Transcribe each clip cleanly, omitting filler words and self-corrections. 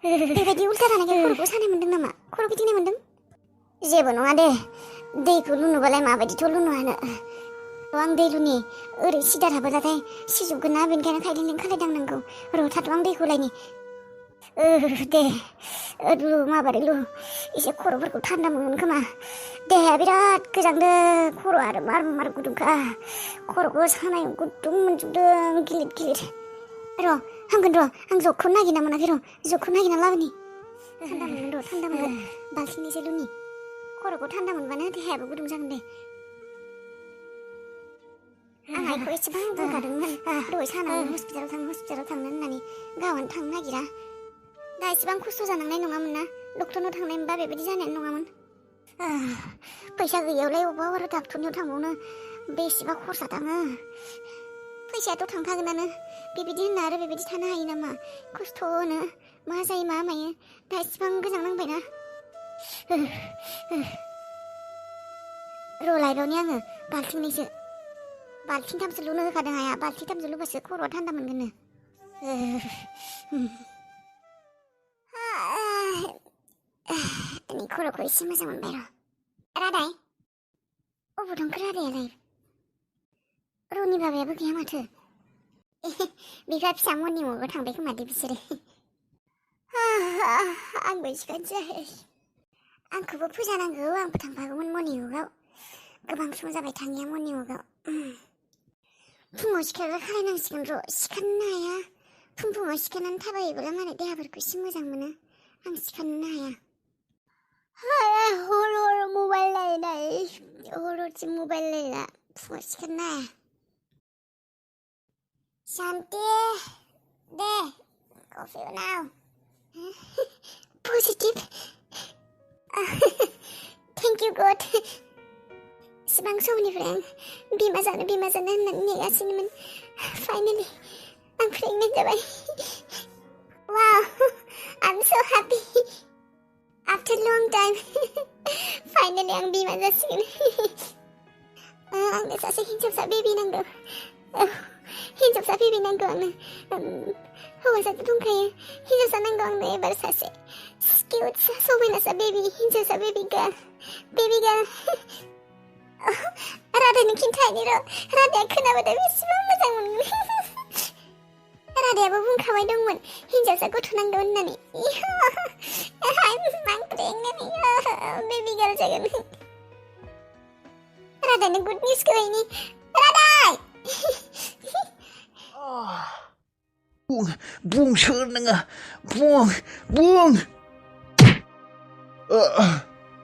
बेबायदि उल्था जानायखाय खर'खौ सानाय मोन्दों नामा? खर' गिदिंनाय मोन्दों? जेबो नङा दे, दैखौ लुनोबालाय माबायदिथ' लुनो हानो। आं दै लुनि, ओरै सिदा थाबोलाथाय सिजोबगोन ना, बेनिखायनो खायलें खालायदांनांगौ। र' थाथ' आं दैखौ लायनि। दे, लु माबारै लु, एसे खर'फोरखौ थान्दा मोनगोन खोमा। देहाया बिराद गोजांदों, खर'आ आरो मार गुदुंखा। खर'खौ सानाय गुदुं मोनजोबदों गिलिर। र' हामगोन र', आं जगखौ नागिरना मोनाखै र', जगखौ नागिरना लाबोनि। थान्दा मोनगोन, बाल्थिंनिसो लुनि। खर'खौ थान्दा मोनबानो देहायाबो गुदुं जागोन दे। आं आइखौ एसेबां बुंखादोंमोन दहाय सानाव हस्पिटालाव थांनो होननानै, गावहानो थांनो नागिरा। दा एसेबां खस्थ' जानांनाय नङामोन ना, डक्टरनाव थांनाय मोनबा बेबायदि जानायानो नङामोन। फैसा गैयावलाय अबाव आरो डाक्टरनियाव थांबावनो, बेसेबा खरसा थाङो। फैसायाथ' थांखागोनानो, बेबायदि होनना आरो बेबायदि थानो हायो नामा? खस्थ'नो मा जायो मा मायो, दा एसेबां गोजां नांबायना। र' लायबावनि आङो बाल्थिंथामसो लुनो होखादों आइया, बाल्थिंथामसो लुबासो खर'आ थान्दा मोनगोननो। दिनै खर'खौ एसे मोजां मोनबाय र'। रादाय, अबाव दंखो रादायालाय? र'नि बाबायाबो गैया माथो। बिफा फिसा मर्निं थांबाय खोमा दे बिसोरो। आंबो सिखारनोसै। आंखौबो फोजानांगौ, आंबो थांफागौमोन मर्निं वाकआव। गोबां सम जाबाय थाङिया मर्निं वाकआव। फुङाव सिखारग्रा खालायनांसिगोन र', सिखारनो हाया। फुङाव सिखारनानै थाबायोब्ला माने देहाफोरखौ एसे मोजां मोनो। आं सिखारनो हाया। हर मबाइल नायनाय, हरसिम मबाइल नायना फुङाव सिखारनो हाया। शान्ति, दे कफि बनाओ। पजिटिभ। थेंक इउ गड। इसिबां समनिफ्राय आं बिमा जानो होननानै नेगासिनोमोन। फाइनेलि आं प्रेगनेन्ट जाबाय। Wow, I am so happy. After long time finally आं बिमा जासिगोन। आंनो सासे हिन्जावसा बेबि नांगौ। हिन्जावसा बेबि नांगौ आंनो। हौवासाथ' दंखायो, हिन्जावसा नांगौ आंनो एबार सासे। किउट समायनासा बेबि, हिन्जावसा बेबि गार्ल। राधानो खिन्थानि र', राधाया खोनाबाथाय बेसेबां मोजां मोनगोन। राधायाबो बुंखाबाय दंमोन हिन्जावसा गथ' नांगौ होननानै। आं प्रेगनेन्ट, बेबि गार्ल जागोन। राधानो गुड निउस खौहायनि। राधाय! बुं सोर नोङो?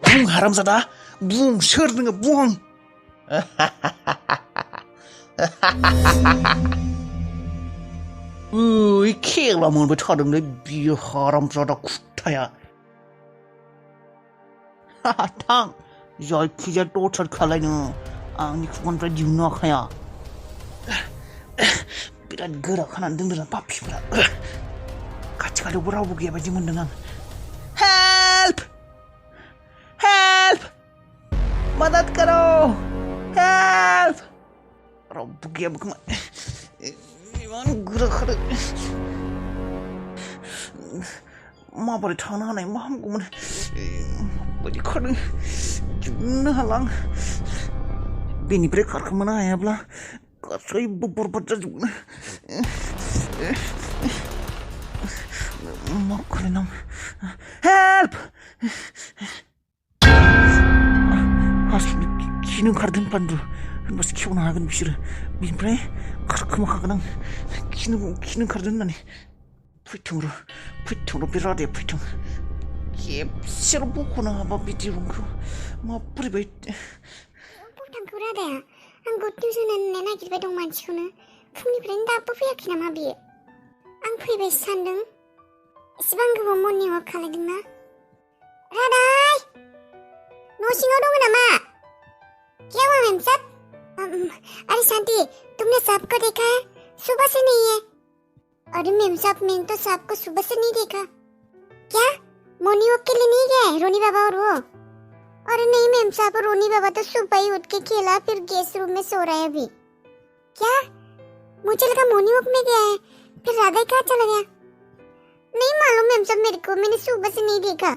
बुं हारामजादा, बुं सोर नोङो? बुं। खेला मोनबाय थादोंलै बियो हारामजादा कुत्ताया। थां, जायखिजाया टर्चार खालायनो आंनि खुगानिफ्राय दिहुननो हाखाया। बिराद गोरा खानानै दोनदों पापिफोरा। खाथि खालायावबो रावबो गैया बायदि मोनदों आं। हेल्प! मदद करो! हेल्प! रावबो गैयाबो खोमा। इमान गोरा खादों। माबोरै थानो हानाय, मा हामगौमोन। बायदि खादों, दिहुननो हाला आं। बेनिफ्राय खारखोमानो हायाब्ला गासैबो बरबाद जाजोबगोन। मा खालायनां? हेल्प! हासुनो खिनो ओंखारदों बान्दु, होनबासो खेवनो हागोन बिसोरो। बिनिफ्राय खारखोमाखागोन आं, खिनो ओंखारदों होननानै। फैथों र' बे रादाया फैथों। खेबसेल' बख'नो हाबा बे दिरुंखौ माबोरैबाय। बुंथांखौ रादाया, आं गुड निउस होननो नागिरबाय दं मानसिखौनो। फुंनिफ्रायनो दाबो फैयाखै नामा बियो? आं फैबायसो सानदों। एसेबां गोबाव मर्निं वाक खालायदोंना। रादाय! न' सिङाव दङ नामा? क्या हुआ मैम साहब? अरे शांति, तुमने साहब को देखा है? सुबह से नहीं है। अरे मैम साहब, मैंने तो साहब को सुबह से नहीं देखा। क्या मॉर्निंग वॉक के लिए नहीं गए रोनी बाबा और वो? अरे नहीं मैम साहब, रोनी बाबा तो सुबह ही उठ के खेला, फिर गेस्ट रूम में सो रहे हैं अभी। क्या? मुझे लगा मॉर्निंग वॉक में गया है, फिर राधा कहाँ चला गया? नहीं मालूम मैम साहब मेरे को, मैंने सुबह से नहीं देखा।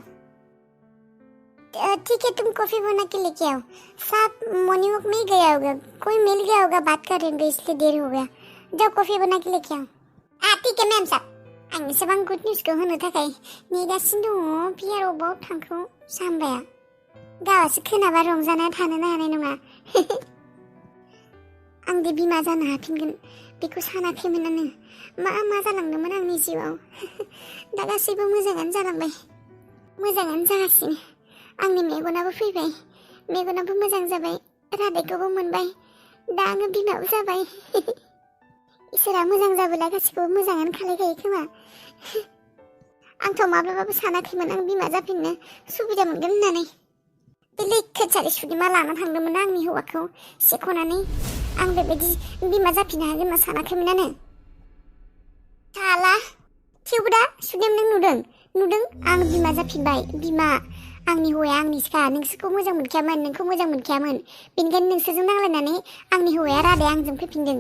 ठीक है, तुम कॉफी बना के लेके आओ। साहब मॉर्निंग वॉक में ही गया होगा, कोई मिल गया होगा, बात कर रहे होंगे इसलिए देर हो गया। जाओ कॉफी बना के लेके आओ। ठीक है मैम साहब। आं एसेबां गुड निउसखौ होनो थाखाय नेगासिनो दङ। पियार अबाव थांखौ सामबाया गावासो खोनाबा रंजाना थानोनो हानाय नङा। आं दे बिमा जानो हाफिनगोन बेखौ सानाखैमोनानो। मा जालांदोंमोन आंनि जिउआव। दा गासैबो मोजाङानो जालांबाय, मोजाङानो जागासिनो। आंनि मेगनाबो फैबाय, मेगनाबो मोजां जाबाय, रादायखौबो मोनबाय, दा आङो बिमाबो जाबाय। इसोरा मोजां जाबोला गासैखौबो मोजाङानो खालायखायो खोमा। आंथ' माब्लाबाबो सानाखैमोन आं बिमा जाफिननो सुबिदा मोनगोन होननानै। बे लैखोनसालि सुदिमा लाना थांदोंमोन आंनि हौवाखौ सेख'नानै। आं बेबायदि बिमा जाफिननो हागोन होनना सानाखैमोनानो। साला थेवबो दा सुदेम नों नुदों आं बिमा जाफिनबाय। बिमा, आंनि हौवाया आंनिसोखा, नोंसोरखौ मोजां मोनखायामोन, नोंखौ मोजां मोनखायामोन। बेनिखायनो नोंसोरजों नांलायनानै आंनि हौवाया रादाया आंजों फैफिनदों।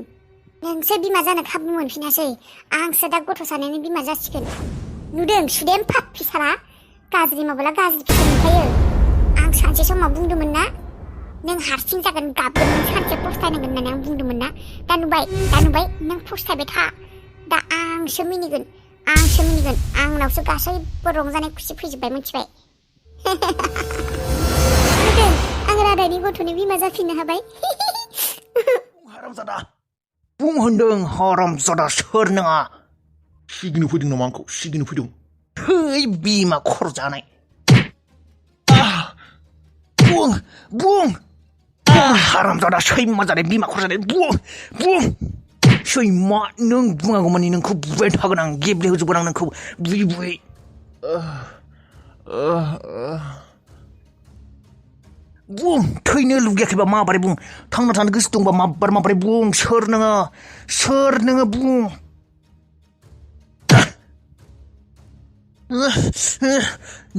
नोंसो बिमा जानो खाबु मोनफिनासै, आंसो दा गथ' सानायनि बिमा जासिगोन। नुदों सुदेम पाप्पि साला, गाज्रि मावब्ला गाज्रि फिथाइ मोनखायो। आं सानसे समाव बुंदोंमोन ना नों हारसिं जागोन, गाबगोन, नों सानसे फस्थायनांगोन होननानै आं बुंदोंमोन ना। दा नुबाय नों फस्थायबाय था। दा आंसो मिनिगोन। आंनावसो गासैबो रंजानाय खुसि फैजोब्बाय, मिथिबाय? नुदों आं रादायनि गथ'नि बिमा जाफिननो हाबाय। हारामजादा बुं होनदों, हारामजादा सोर नोङा? सिगिनो फैदों नामा आंखौ? सिगिनो फैदों? थै बिमा खर जानाय। बुं हारामजादा सैमा जानाय, बिमा खर जानाय, बुं सैमा। नों बुङागौमानि नोंखौ बुबाय थागोन आं, गेब्लेहोजोबगोन आं नोंखौ बुयै। बुं, थैनो लुगैयाखैबा माबोरै बुं, थांना थानो गोसो दंबा माबोरै बुं, सोर नोङो बुं।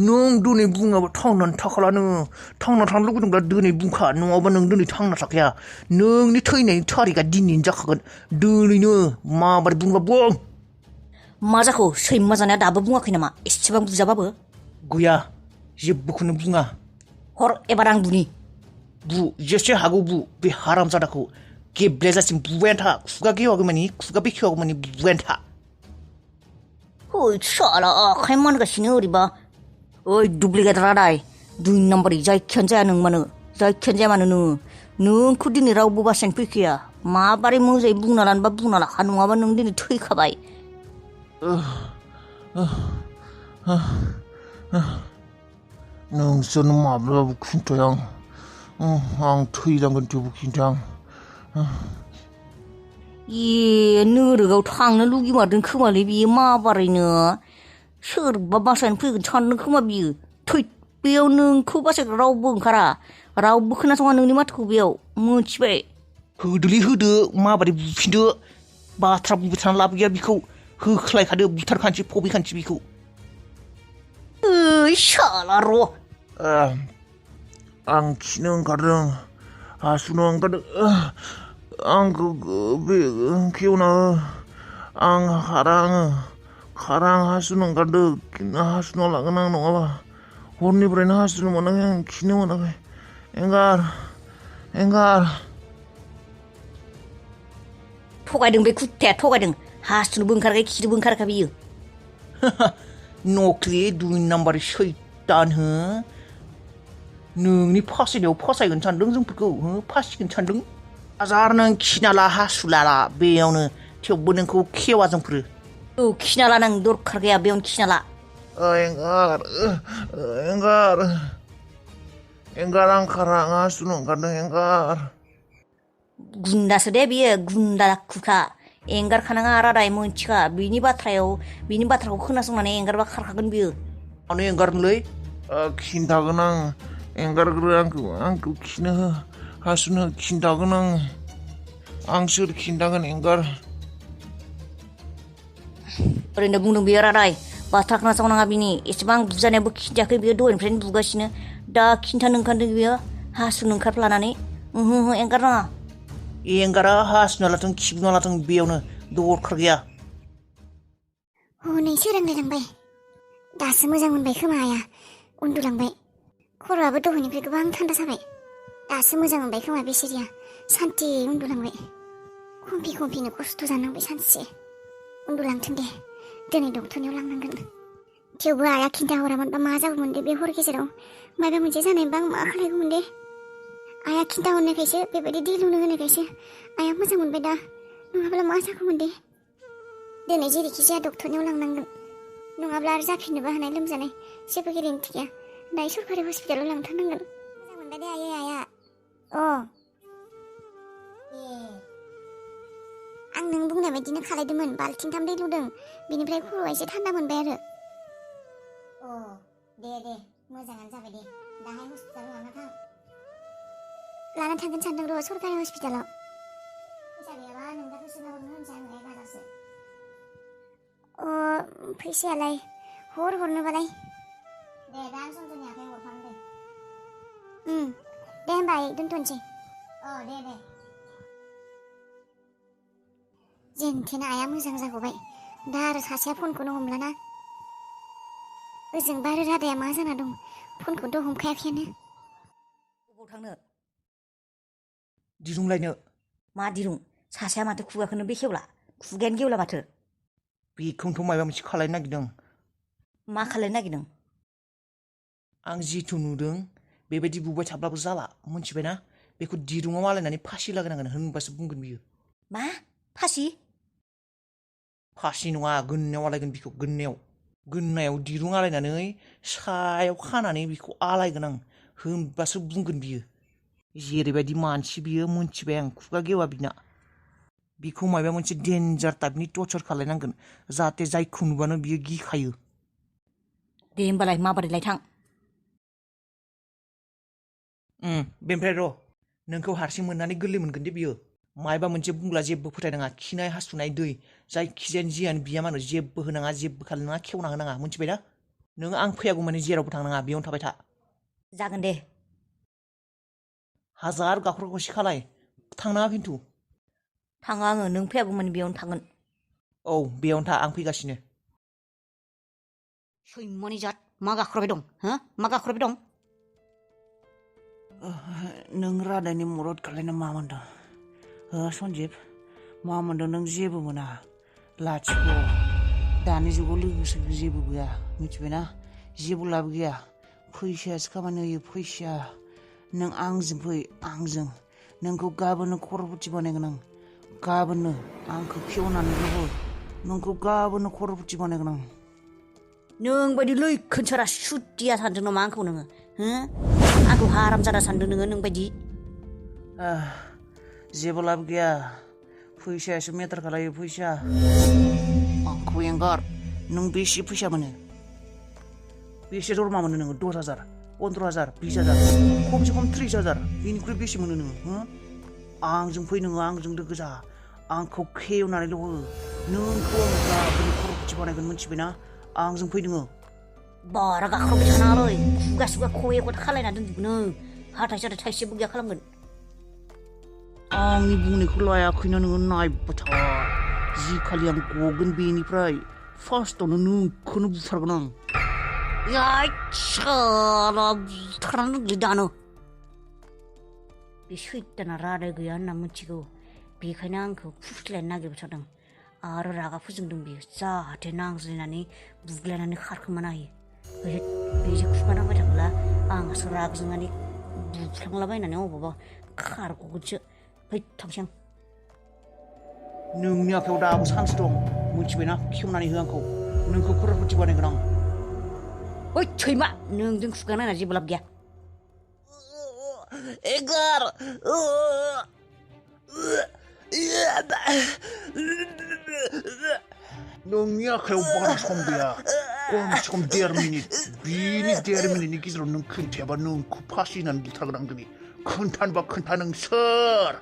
नों दिनै बुङाबा थांनानै थाखाला नोङो। थांना थानो लुगैदोंब्ला दिनै बुंखा, नङाबा नों दिनै थांना थाखाया। नोंनि थैनायनि थारिखआ दिनैनो जाखागोन, दिनैनो। माबोरै बुंबा बुं। मा जाखो? सैमा जानाया दाबो बुङाखै नामा? एसेबां बुजाबाबो? गैया, जेबोखौनो बुङा। हर एबार आं बुनि। बु, जेसे हागौ बु, बे हारामजादाखौ गेब्लेजासिम बुबायानो था। खुगा गेवागौमानि, खुगा बेखेवागौमानि बुबायानो था। ओइ साला आखाइ मानगासिनो ओरैबा। ओइ दुप्लिकेट रादाय, 2 नाम्बारि जायखियानो जाया मानो नोंखौ दिनै रावबो बासायनो फैखाया। माबोरै मोजाङै बुंना लानोबा बुंना लाखा, नङाबा नों दिनै थैखाबाय। नोंसोरनो माब्लाबाबो खिन्थाया आं थैलांगोन, थेवबो खिन्था आं। नोरोगाव थांनो लुगैमारदों खोमालै बियो माबारैनो। सोरबा बासायनो फैगोन सानदों खोमा बियो। थै, बेयाव नोंखौ बासायग्रा रावबो ओंखारा, रावबो खोनासङा नोंनि माथोखौ बेयाव, मिथिबाय? होदोलै होदो, माबोरै बुफिनदो। बाथ्रा बुंबाय थाना लाब गैया, बिखौ होख्लायखादो, बुथारखानोसै, फबैखानोसै बिखौ। ओइ साला र'। आं खिनो ओंखारदों, हासुनो ओंखारदों। आंखौ बे खेवना आं खारा हासुनो ओंखारदों। हासुना लागोन आं, नङाबा हरनिफ्रायनो हासुनो मोनाखै, आं खिनो मोनाखै। एंगार। थगायदों बे कुत्ताया, थगायदों। हासुनोबो ओंखाराखै, खिनोबो ओंखाराखै बियो। नख्लि 2 नाम्बारि सैतान हो। नोंनि फासायनायाव फासायगोन सानदों जोंफोरखौ, फासिगोन सानदों। हाजार नों खिनाला हासुलाला बेयावनो, थेवबो नोंखौ खेवा जोंफोरो। औ खिना ला, नों दरखार गैया बेयावनो खिना ला। एंगार आं खारा, आं हासुनो ओंखारदों, एंगार। गुन्दासो दे बियो, गुन्दा खुखा। एंगारखानाङा रादाय, मोनथिखा। बिनि बाथ्राखौ खोनासंनानै एंगारबा खारखागोन बियो। मानो एंगारनोलै? खिन्थागोन आं, एंगारग्रो आंखौ खिनो हो, हासुनो खिन्थागोन आं सोर खिन्थागोन, एंगार। ओरैनो बुंदों बियो रादाय, बाथ्रा खोनासंनाङा बिनि। एसेबां बुजानायाबो खिन्थायाखै बियो, दहायनिफ्रायनो बुगासिनो। दा खिन्थानो ओंखारदों बियो, हासुनो ओंखारफ्लानानै। एंगारनाङा। एंगारा, हासुना लाथों, खिबुना लाथों, बेयावनो दरखार गैया। हनै सोरांलायलांबाय दासो मोजां मोनबाय खोमा आया उन्दुलांबाय खर'आबो दहायनिफ्राय गोबां थान्दा जाबाय दासो मोजां मोनबाय खोमा बेसेरिया सान्थि उन्दुलांबाय खमफि खमफिनो खस्थ' जानांबाय सानसे उन्दुलांथों दे दिनै डक्टरनियाव लांनांगोन थेवबो आया खिन्थाहरामोनबा मा जागौमोन दे बे हर गेजेराव माबा मोनसे जानायबा आं मा खालायगौमोन दे आया खिन्थाहरनायखायसो बेबायदि दै लुनो होनायखायसो आया मोजां मोनबाय दा नङाब्ला मा जागौमोन दे दिनै जेरैखि जाया डक्टरनियाव लांनांगोन नङाब्ला आरो जाफिननोबो हानाय लोमजानाय जेबो गेरेन्टि गैया दायो सरकारि हस्पिटालाव लांथारनांगोन मोजां मोनबाय दे आया आं नों बुंनाय बायदिनो खालायदोंमोन बाल्थिंथाम दै लुदों बिनिफ्राय खर'आ एसे थान्दा मोनबाय आरो दे मोजाङानो जाबाय दे दाहाय हस्पिटालाव लाना थांगोन सानदों र' सरकारि हस्पिटालाव फैसा गैयाबा नों दा फैसा हरनो होनसै आं गाजासो फैसायालाय हरनोबालाय दे दा आं सनजयनि आखायाव हरफानो दे दे होमबा दोनथ'नोसै दे जेनथेन आया मोजां जागौबाय दा आरो सासेया फनखौनो हमलाना ओजों बारो रादाया मा जाना दं फनखौथ' हमखायाखैयानो बबाव थांनो दिरुं लायनो मा दिरुं सासेया माथो खुगाखौनो बेखेवला खुगायानो गेवला माथो बेखौनोथ' माबा मोनसे खालायनो नागिरदों मा खालायनो नागिरदों आं जिथु नुदों बेबायदि बुबाय थाब्लाबो जाला मोनथिबायना बेखौ दिरुङाव आलायनानै फासि लागायनांगोन होनबासो बुंगोन बियो मा फासि नङा गोननायाव आलायगोन बिखौ गोननायाव दिरुं आलायनानै सायाव खानानै बिखौ आलायगोन आं होनबासो बुंगोन बियो जेरैबायदि मानसि बियो मोनथिबाय आं खुगा गेवा बिना बिखौ माबा मोनसे डेन्जार टाइपनि टर्चार खालायनांगोन जाहाथे जायखौ नुबानो बियो गिखायो दे होमबालाय माबोरैलाय थां बेनिफ्राय र' नोंखौ हारसिं मोननानै गोरलै मोनगोन दे बियो मायबा मोनसे बुंब्ला जेबो फोथायनाङा खिनाय हासुनाय दै जायखिजाया जियानो बिया मानो जेबो होनाङा जेबो खालामनाङा खेवना होनाङा मोनथिबाय ना नों आं फैयागौ माने जेरावबो थांनाङा बेयावनो थाबाय था जागोन दे हाजार गाख्र' गसि खालाय थांनाङा खिन्थु थाङा आङो नों फैयागौ माने बेयावनो थागोन बेयावनो था आं फैगासिनो सैमानि जात मा गाख्रबाय दं मा गाख्रबाय दं नों रादायनि मदद खालायनो मा मोनदों सन्जिब मा मोनदों नों जेबो मोना लाथिख' दानि जुगाव लोगोसे जेबो गैया मिथिबायना जेबो लाब गैया फैसायासो खामानि होयो फैसा नों आंजों फै आंजों नोंखौ गाबोननो खर'पति बानायगोन आं गाबोननो आंखौ खेवनानैल' नोंखौ गाबोननो खर'पति बानायगोन आं नों बायदि लैखोनसारा सुतिया सानदों नामा आंखौ नोङो आंखौ हाराम जादा सानदों नोङो नों बायदि जेबो लाब गैया फैसायासो मेटार खालायो फैसा आंखौ एंगार नों बेसे फैसा मोनो बेसे दरमा मोनो नोङो 10,000 15,000 20,000 खमसे खम 30,000 बेनिख्रुइ बेसे मोनो नोङो आंजों फै नोङो आंजों लोगो जा आंखौ खेवनानैल' हो नोंखौ आं गाबोन खर'पति बानायगोन मोनथिबायना आंजों फै नोङो बारा गाख्रबाय थानाङालै खुगा खये खथा खालायना दोनजोबगोन हाथाय साथाय थाइसेबो गैया खालामगोन आंनि बुंनायखौ लायाखैना नोङो नायबाय था जि खालि आं गगोन बेनिफ्राय फार्स्टआवनो नोंखौनो बुथारगोन आं साला बुथारनानै दोनलै दानो बे सैताना रादाय गैया होनना मिथिगौ बेखायनो आंखौ फुस्लायनो नागिरबाय थादों आरो रागा फोजोंदों बियो जाहाथे नांज्लायनानै बुग्लायनानै खारखोमानो हायो बेजों खुगा नांबाय थाब्ला आंहासो रागजोंनानै बुफ्लांलाबायनानै अबावबा खारग'गोनसो फै थांसै आं नोंनि आखायाव दाबो चान्स दं मिथिबायना खेवनानै हो आंखौ नोंखौ खर'पति बानायगोन आं ओइ सैमा नोंजों खुगा नायना जेबो लाब गैया एगार नोंनि आखायाव बारा सम गैया खमसे खम 1.5 मिनिट बिनि 1.5 मिनिटनि गेजेराव नों खोन्थायाबा नोंखौ फासि होनानै बुथारगोन आं दिनै खोन्थानोबा खोन्था नों सोर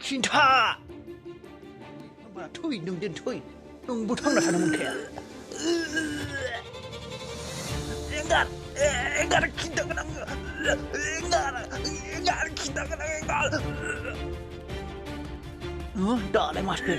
खिन्था थै नों दोन थै नोंबो थांना थानो मोनखाया एंगार खिन्थागोन आङो एंगार खिन्थागोन आं एंगार दालाय माथो